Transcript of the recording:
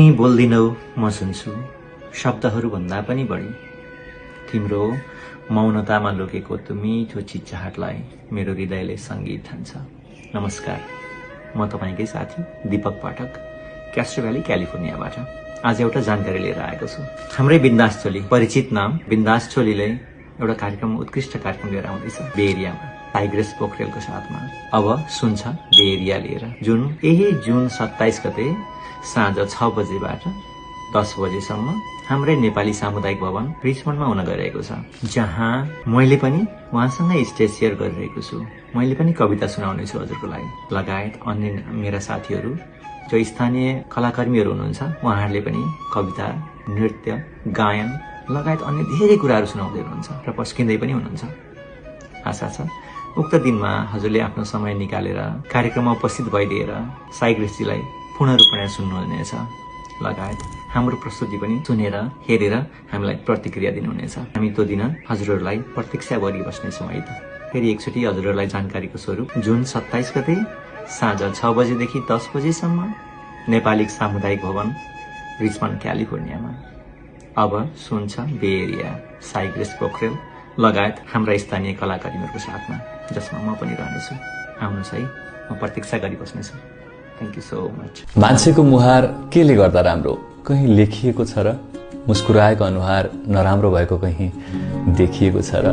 तिमी बोल्दिनौ म सुन्छु शब्दहरू भन्दा पनि बढी तिम्रो मौनतामा लुकेको त्यो मिठो चिच्चाहटलाई मेरो हृदयले संगीत ठान्छ। नमस्कार, म तपाईकै साथी दीपक पाठक, क्यास्ट्रो भ्याली क्यालिफोर्नियाबाट आज एउटा जानकारी लिएर आएको छु। हाम्रै बिन्दास छोली, परिचित नाम बिन्दास छोलीले एउटा कार्यक्रम, उत्कृष्ट कार्यक्रम लिएर आउँदैछ बे एरियामा टाइग्रेस पोखरेलको साथमा। अब सुन्छ बे एरिया लिएर जुन 27 गते साँझ 6 बजेबाट 10 बजेसम्म हाम्रै नेपाली सामुदायिक भवन रिचमन्डमा हुन गइरहेको छ, जहाँ मैले पनि उहाँसँगै स्टेज सेयर गरिरहेको छु। मैले पनि कविता सुनाउने छु हजुरको लागि, लगायत अन्य मेरा साथीहरू जो स्थानीय कलाकर्मीहरू हुनुहुन्छ, उहाँहरूले पनि कविता, नृत्य, गायन लगायत अन्य धेरै कुराहरू सुनाउँदै हुनुहुन्छ र पस्किँदै पनि हुनुहुन्छ। आशा छ उक्त दिनमा हजुरले आफ्नो समय निकालेर कार्यक्रममा उपस्थित भइदिएर साइग्रेसजीलाई पूर्ण रूपमा सुन्नुहुनेछ, लगायत हाम्रो प्रस्तुति पनि सुनेर हेरेर हामीलाई प्रतिक्रिया दिनुहुनेछ। हामी त्यो दिन हजुरहरूलाई प्रतीक्षा गरिबस्नेछौँ है त। फेरि एकचोटि हजुरहरूलाई जानकारीको स्वरूप जुन 27 गते साँझ 6 बजेदेखि 10 बजेसम्म नेपाली सामुदायिक भवन रिचमन्ड क्यालिफोर्नियामा। अब सुन्छ बे एरिया साइग्रेस पोखरेल लगायत हाम्रा स्थानीय कलाकारीहरूको साथमा, जसमा म पनि रहनेछु। आउनुहोस् है, म प्रतीक्षा गरिबस्नेछु। Thank you so much. मान्छेको मुहार केले गर्दा राम्रो? कहीँ लेखिएको छ र? मुस्कुराएको अनुहार नराम्रो भएको कहीँ देखिएको छ र?